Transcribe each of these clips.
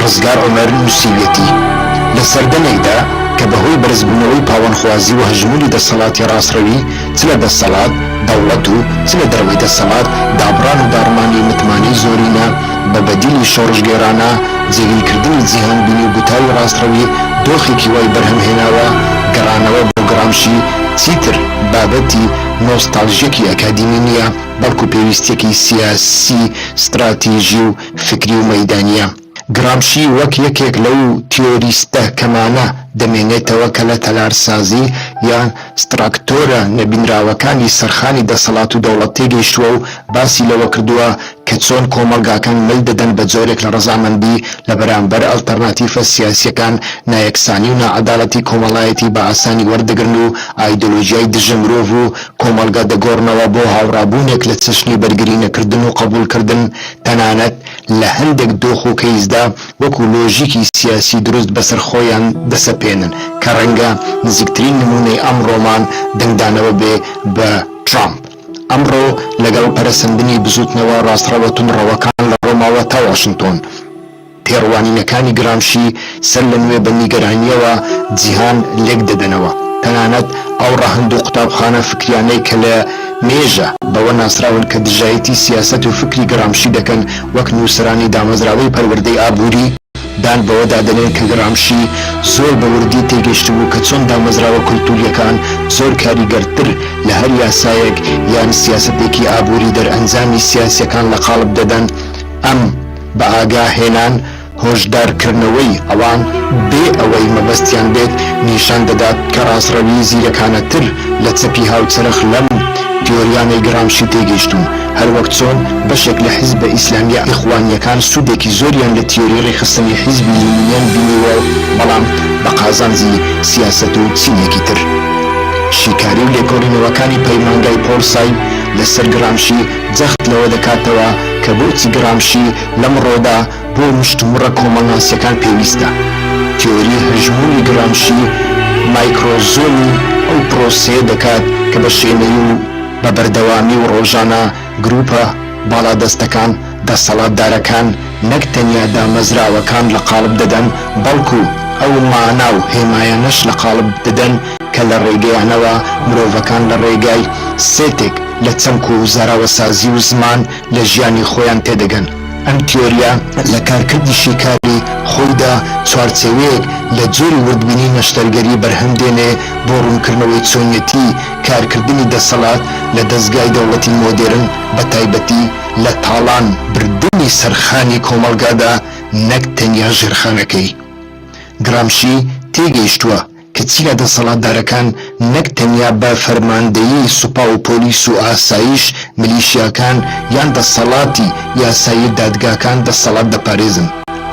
ڕزگار عومەر نووسیویەتی، لە سەردەمێکدا کە بەهۆی بەرزبوونەوەی پاوانخوازی و هەژموونی دەسەڵاتی ڕاستڕەوی چ لە دەسەڵات، دەوڵەت، و چ لە دەرەوەی دەسەڵات، دابڕان و داڕمانی متمانەی زۆرینە بە بەدیلی شۆڕشگێڕانە، جێگیرکردنی جیهانبینی و گوتاری ڕاستڕەوی دۆخێکی وای بەرهەم هێناوە، گەڕانەوە بۆ گڕامشی چیتر بابەتی نۆستاڵژیەکی ئەکادیمی نییە، بەڵکو پێویستیەکی سیاسی، ستراتیژی و فیکری و مەیدانییە. گرامشی وەک یەکێک لەو تیۆریستە کەمانە دەمێنێتەوە کە لە تەلارسازی یان ستراکتۆرە نەبینراوەکانی سەرخانی دەسەڵات و دەوڵەت تێگەیشتووە و باسی لەوە کردووە کە چۆن کۆمەڵگاکان مل دەدەن بە جۆرێک لە ڕەزامەندی لە بەرامبەر ئەڵتەرناتیفە سیاسییەکان نایەکسانی و ناعەداڵەتی کۆمەڵایەتی بە ئاسانی وەردەگرن و ئایدۆلۆژیای دژە مرۆڤ و کۆمەڵگا دەگۆڕنەوە بۆ هاوڕابوونێک لە چەشنی بەرگری نەکردن و قەبووڵکردن تەنانەت لە هەندێک دۆخ و کەیسدا وەکو لۆژیکی سیاسی دروست بەسەر خۆیان دەسەپێنن کە ڕەنگە نزیکترین نموونەی ئەمڕۆمان دەنگدانەوە بێ بە ترامپ ئەمڕۆ لەگەڵ پەرەسەندنی بزووتنەوە ڕاستڕەوە توندڕەوەکان لە ڕۆماوە تا واشنتۆن. تێڕوانینەکانی گرامشی سەر لە نوێ بە نیگەرانییەوە جیهان لێک دەدەنەوە. تەنانەت ئەو ڕەهەند و قوتابخانە فکریانەی کە لە مێژە بەوە ناسراون کە دژایەتی سیاسەت و فکری گرامشی دەکەن وەک نووسەرانی دامەزراوەی پەروەردەی ئابووری، دان بەوەدا دەنێن کە گرامشی زۆر بە وردی تێگەیشتبوو کە چۆن دامەزراوە کولتوورییەکان زۆر کاریگەرتر لە هەر یاسایەک یان سیاسەتێکی ئابووری دەرئەنجامی سیاسییەکان لە قاڵب دەدەن. ئەم بە ئاگا هێنان، هۆشدار کردنەوەی ئەوان بێ ئەوەی مەبەستیان بێت نیشان دەدات کە ڕاستڕەوی زیرەکانەتر لە چەپی هاوچەرخ لەم تیۆریانەی گرامشی تێگەیشتوون، هەروەک چۆن بەشێک لە حیزبە ئیسلامییە ئیخوانییەکان سوودێکی زۆریان لە تیۆری ڕێکخستنی حیزبی لینینیان بینیوە بەڵام بە قازانجی سیاسەت و چینێکی تر. شیکاری و لێکۆڵینەوەکانی پەیمانگای پۆل سای لەسەر گرامشی جەخت لەوە دەکاتەوە کە بۆچی گرامشی لەمڕۆدا بۆ مشتومڕە کۆمەڵناسییەکان پێویستە. تیۆری هەژموونی گرامشی مایکرۆزۆمی ئەو پرۆسەیە دەکات کە بە شێنەیی و بە بەردەوامی و ڕۆژانە گرووپە باڵادەستەکان، دەسەڵاتدارەکان، نەک تەنیا دامەزراوەکان لە قاڵب دەدەن، بەڵکو ئەو مانا و هێمایانەش لە قاڵب دەدەن کە لە ڕێگەیانەوە مرۆڤەکان لە ڕێگای سێتێک لە چەمک و زاراوەسازی و زمان لە ژیانی خۆیان تێدەگەن. ئەم تیۆرییە لە کارکردی شیکاری خۆیدا چوارچێوەیەک لە جۆری وردبینی نەشتەرگەری بەرهەم دێنێ بۆ ڕوونکردنەوەی چۆنیەتی کارکردنی دەسەڵات لە دەزگای دەوڵەتی مۆدێرن بەتایبەتی لە تاڵان بردنی سەرخانی کۆمەڵگادا نەک تەنیا ژێرخانەکەی. گرامشی تێگەیشتووە کە چینە دەسەڵاتدارەکان نەک تەنیا بە فەرماندەیی سوپا و پۆلیس و ئاسایش، ملیشیاکان یان دەسەڵاتی یاسایی دادگاکان دەسەڵات دەپارێزن،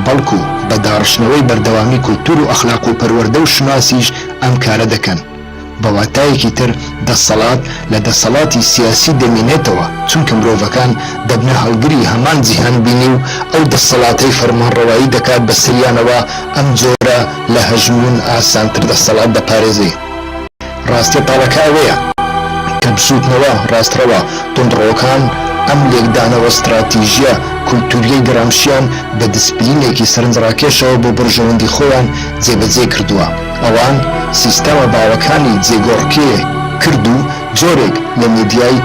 بەڵکو بە داڕشتنەوەی بەردەوامی کولتور و ئەخلاق و پەروەردە و شوناسیش ئەم کارە دەکەن. بە واتایەکی تر دەسەڵات لە دەسەڵاتی سیاسی دەمێنێتەوە، چونکە مرۆڤەکان دەبنە هەڵگری هەمان جیهانبینی و ئەو دەسەڵاتەی فەرمانڕەوایی دەکات بەسەریانەوە، ئەم جۆرە لە هەژموون ئاسانتر دەسەڵات دەپارێزێ. ڕاستیە تاڵەکە ئەوەیە کە بزووتنەوە ڕاستڕەوە توندڕەوەکان ئەم لێکدانەوە ستراتیژیە کولتوریەی گرامشیان بە دیسپلینێکی سەرنجڕاکێشەوە بۆ بەرژەوەندی خۆیان جێبەجێ کردووە. ئەوان سیستەمە باوەکانی جێگۆڕکێ کرد و جۆرێک لە میدیای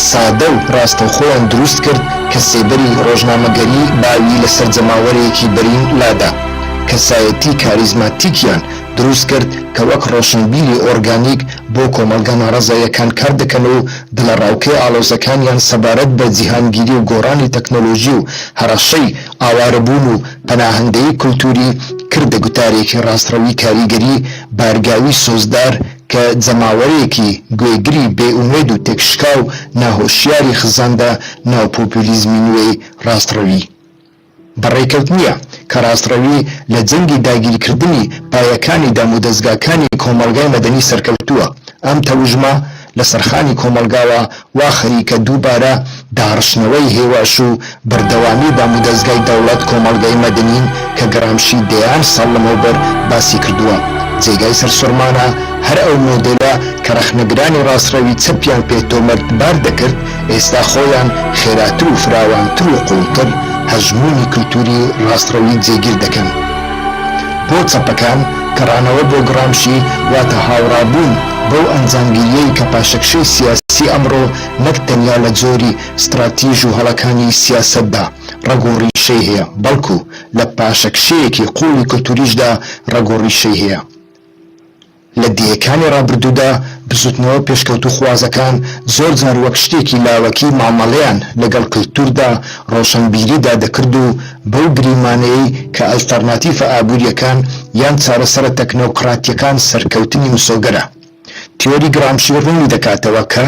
سادە و ڕاستەوخۆیان دروست کرد کە سێبەری ڕۆژنامەگەری باوی لەسەر جەماوەرێکی بەرین لادا. کەسایەتی کاریزماتیکیان دروست کرد کە وەک ڕۆشنبیری ئۆرگانیک بۆ کۆمەڵگا ناڕەزاییەکان کار دەکەن و دڵەڕاوکێ ئاڵۆزەکانیان سەبارەت بە جیهانگیری و گۆڕانی تەکنۆلۆژی و هەڕەشەی ئاوارەبوون و پەناهەندەیی کولتووری کردە گوتارێکی ڕاستڕەوی کاریگەری بارگاوی سۆزدار کە جەماوەرێکی گوێگری بێ ئومێد و تێکشکاو ناهۆشیاری خزاندە ناو پۆپولیزمی نوێی ڕاستڕەوی. بە ڕێکەوت نییە کە ڕاستڕەوی لە جەنگی داگیرکردنی پایەکانی دامودەزگاکانی کۆمەڵگای مەدەنی سەرکەوتووە. ئەم تەوژمە لە سەرخانی کۆمەڵگاوە وا خەریکە دووبارە داڕشتنەوەی هێواش و بەردەوامی دامودەزگای دەوڵەت کۆمەڵگای مەدەنین کە گرامشی دەیان ساڵ لەمەوبەر باسی کردووە. جێگای سەرسوڕمانە هەر ئەو مۆدێلە کە ڕەخنەگرانی ڕاستڕەوی چەپیان پێ تۆمەتبار دەکرد ئێستا خۆیان خێراتر و فراوانتر و قووڵتر. هەژموونی کلتوری ڕاستڕەوی جێگیر دەکەن. بۆ چەپەکان، گەڕانەوە بۆ گڕامشی واتە هاوڕابوون بەو ئەنجامگیرییەی کە پاشەکشەی سیاسی ئەمڕۆ نەک تەنیا لە جۆری ستڕاتیژ و هەڵەکانی سیاسەتدا ڕەگ و ڕیشەی هەیە، بەڵکو لە پاشەکشەیەکی قووڵی کلتوریشدا ڕەگ و ڕیشەی هەیە. لە دەیەکانی ڕابردوودا بزوتنەوە پێشکەوتووخوازەکان زۆر جار وەک شتێکی لاوەکی مامەڵەیان لەگەڵ کلتوردا، ڕۆشەنبیریدا دەکرد و بەو گریمانەیەی کە ئەلتەرناتیفە ئابوورییەکان یان چارەسەرە تەکنۆکراتییەکان سەرکەوتنی مسۆگەرە. تیۆری گرامشی ڕوونی دەکاتەوە کە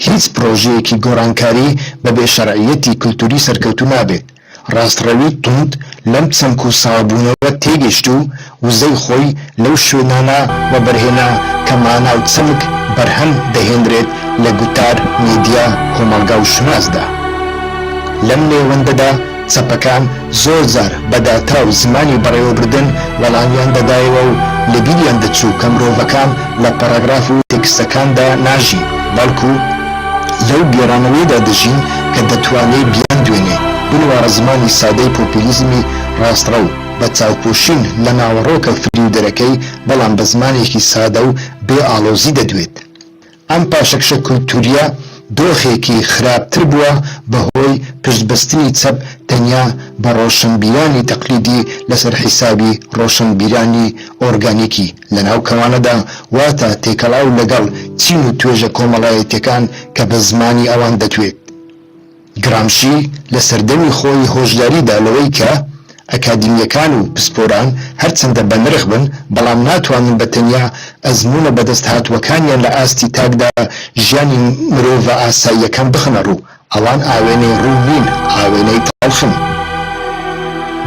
هیچ پرۆژەیەکی گۆڕانکاری بەبێ شەرعییەتی کلتوری سەرکەوتوو نابێت. ڕاستڕەوی توند لەم چەمک و ساوابوونەوە تێگەیشت و وزەی خۆی لەو شوێنانە وەبەرهێنا کە مانا و چەمک بەرهەم دەهێنرێت لە گوتار، میدیا، کۆمەڵگا و شوناسدا. لەم نێوەندەدا چەپەکان زۆر جار بە داتا و زمانی بەڕێوەبردن وەڵامیان دەدایەوە و لەبیریان دەچوو کە مرۆڤەکان لە پەڕاگراف و تێکستەکاندا ناژین، بەڵکو لەو گێڕانەوەیەدا دەژین کە دەتوانێ بیاندوێنێ. بنواڕە زمانی سادەی پۆپیلیزمی ڕاستڕەو، بە چاوپۆشین لە ناوەڕۆکە فریودەرەکەی، بەڵام بە زمانێکی سادە و بێ ئاڵۆزی دەدوێت. ئەم پاشەکشە کولتورییە دۆخێکی خراپتر بووە بەهۆی پشتبەستنی چەپ تەنیا بە ڕۆشنبیرانی تەقلیدی لەسەر حیسابی ڕۆشنبیرانی ئۆرگانیکی لەناو کەوانەدا واتە تێکەڵاو لەگەڵ چین و توێژە کۆمەڵایەتیەکان کە بە زمانی ئەوان دەدوێت. گرامشی لە سەردەمی خۆی هۆشداری دا لەوەی کە ئەکادیمییەکان و پسپۆران هەرچەندە بەنرخ بن، بەڵام ناتوانن بە تەنیا ئەزموونە بەدەستهاتووەکانیان لە ئاستی تاکدا ژیانی مرۆڤە ئاساییەکان بخەنە ڕوو، ئەوان ئاوێنەی ڕوون نین، ئاوێنەی تەڵخن.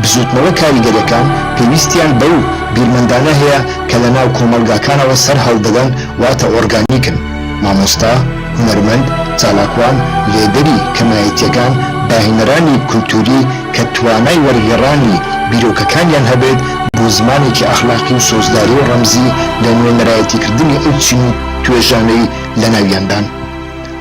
بزووتنەوە کاریگەرەکان پێویستیان بەو بیرمەندانە هەیە کە لە ناو کۆمەڵگاکانەوە سەر هەڵدەدەن واتە ئۆرگانیکن، مامۆستا، هونەرمەند، چالاکوان، لێدەری کەمایەتییەکان، داهێنەرانی کولتووری کە توانای وەرگێڕانی بیرۆکەکانیان هەبێت بۆ زمانێکی ئەخلاقی و سۆزداری و ڕەمزی لە نوێنەرایەتیکردنی ئەو چین و توێژانەی لەناویاندان.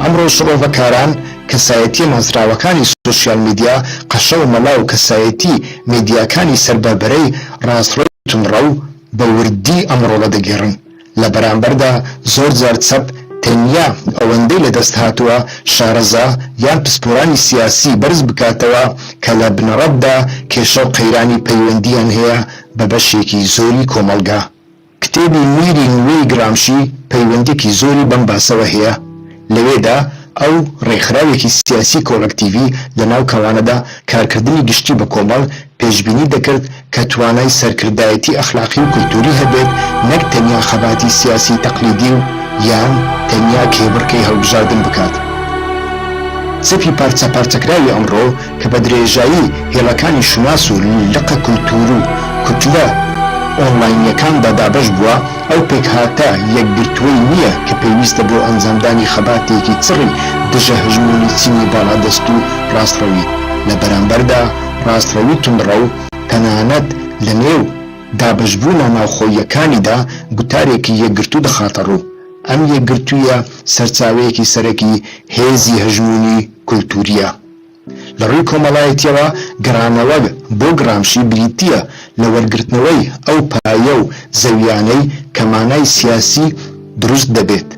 ئەمڕۆ شڕۆڤەکاران، کەسایەتییە ناسراوەکانی سۆشیال میدیا، قەشە و مەلا و کەسایەتی میدیاکانی سەر بە بەرەی ڕاستڕەوی توندڕەو بە وردی ئەم ڕۆڵە دەگێڕن. لە بەرامبەردا زۆرجار چەپ تەنیا ئەوەندەی لەدەست هاتووە شارەزا یان پسپۆرانی سیاسی بەرز بکاتەوە کە لە بنەڕەتدا کێشە و قەیرانی پەیوەندییان هەیە بە بەشێکی زۆری کۆمەڵگا. کتێبی میری نوێی گرامشی پەیوەندیەکی زۆری بەم باسەوە هەیە، لەوێدا ئەو ڕێکخراوێکی سیاسی کۆڵەکتیڤی لەناو کەوانەدا کارکردنی گشتی بە کۆمەڵ پێشبینی دەکرد کە توانای سەرکردایەتی ئەخلاقی و کولتوری هەبێت نەک تەنیا خەباتی سیاسی تەقلیدی و یان تەنیا کێبڕکێی هەڵبژاردن بکات. چەپی پارچەپارچەکراوی ئەمڕۆ کە بە درێژایی هێڵەکانی شوناس و لقە کولتوور و کوتلە ئۆنلاینییەکاندا دابەش بووە، ئەو پێکهاتە یەکگرتووەی نییە کە پێویستە بۆ ئەنجامدانی خەباتێکی چڕی دژە هەژموونی چینی باڵادەست و ڕاستڕەوی. لە بەرامبەردا ڕاستڕەوی توندڕەو تەنانەت لە نێو دابەشبوونە ناوخۆییەکانیدا گوتارێکی یەکگرتوو دەخاتە ڕوو. ئەم یەکگرتوویە سەرچاوەیەکی سەرەکی هێزی هەژموونی کولتوورییە. لە ڕووی کۆمەڵایەتییەوە گەڕانەوە بۆ گرامشی بریتییە لە وەرگرتنەوەی ئەو پایە و زەوییانەی کە مانای سیاسی دروست دەبێت.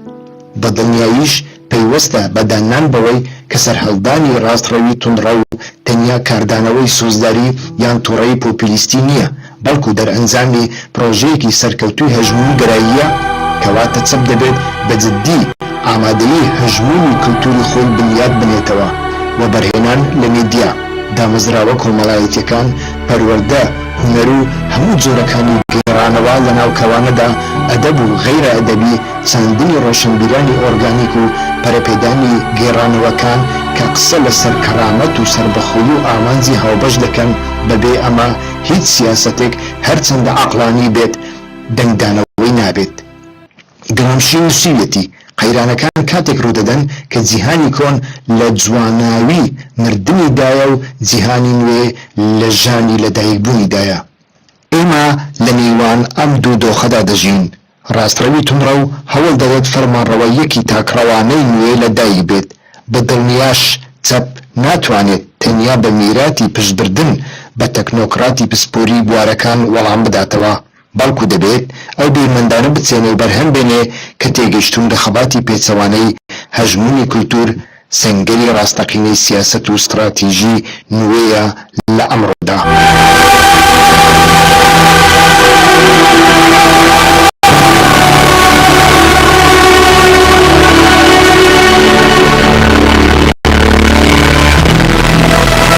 بە دڵنیاییش پەیوەستە بە داننان بەوەی کە سەرهەڵدانی ڕاستڕەوی توندڕەو تەنیا کاردانەوەی سۆزداری یان توڕەیی پۆپیلیستی نییە، بەڵکو دەرئەنجامی پڕۆژەیەکی سەرکەوتووی هەژموونگەراییە، کەواتە چەپ دەبێت بە جددی ئامادەیی هەژموونی کلتوری خۆی بنیات بنێتەوە، وەبەرهێنان لە میدیا، دامەزراوە کۆمەڵایەتیەکان، پەروەردە، هونەر و هەموو جۆرەکانی گێڕانەوە لەناو کەوانەدا ئەدەب و غەیرە ئەدەبی، چاندنی ڕۆشنبیرانی ئۆرگانیک و پەرەپێدانی گێڕانەوەکان کە قسە لەسەر کەرامەت و سەربەخۆیی و ئامانجی هاوبەش دەکەن، بەبێ ئەمە هیچ سیاسەتێک هەرچەندە عەقڵانی بێت دەنگدانەوەی نابێت. گرامشی نووسیویەتی، قەیرانەکان کاتێک ڕوودەدەن کە جیهانی کۆن لە جواناوی مردنیدایە و جیهانی نوێ لە ژانی لەدایکبوونیدایە. ئێمە لە نێوان ئەم دوو دۆخەدا دەژین، ڕاستڕەوی توندڕەو هەوڵ دەدات فەرمانڕەواییەکی تاکڕەوانەی نوێ لە دایک بێت، بە دڵنیاش چەپ ناتوانێت. تەنیا بە میراتی پشتبردن بە تەکنۆکراتی پسپۆری بوارەکان وەڵام بداتەوە، بەڵکو دەبێت ئەو بیرمەندانە بچێنێ و بەرهەم بێنێ کە تێگەیشتوون لە خەباتی پێچەوانەی هەژموونی کولتوور سەنگەری ڕاستەقینەی سیاسەت و ستڕاتیژی نوێیە لە ئەمڕۆدا.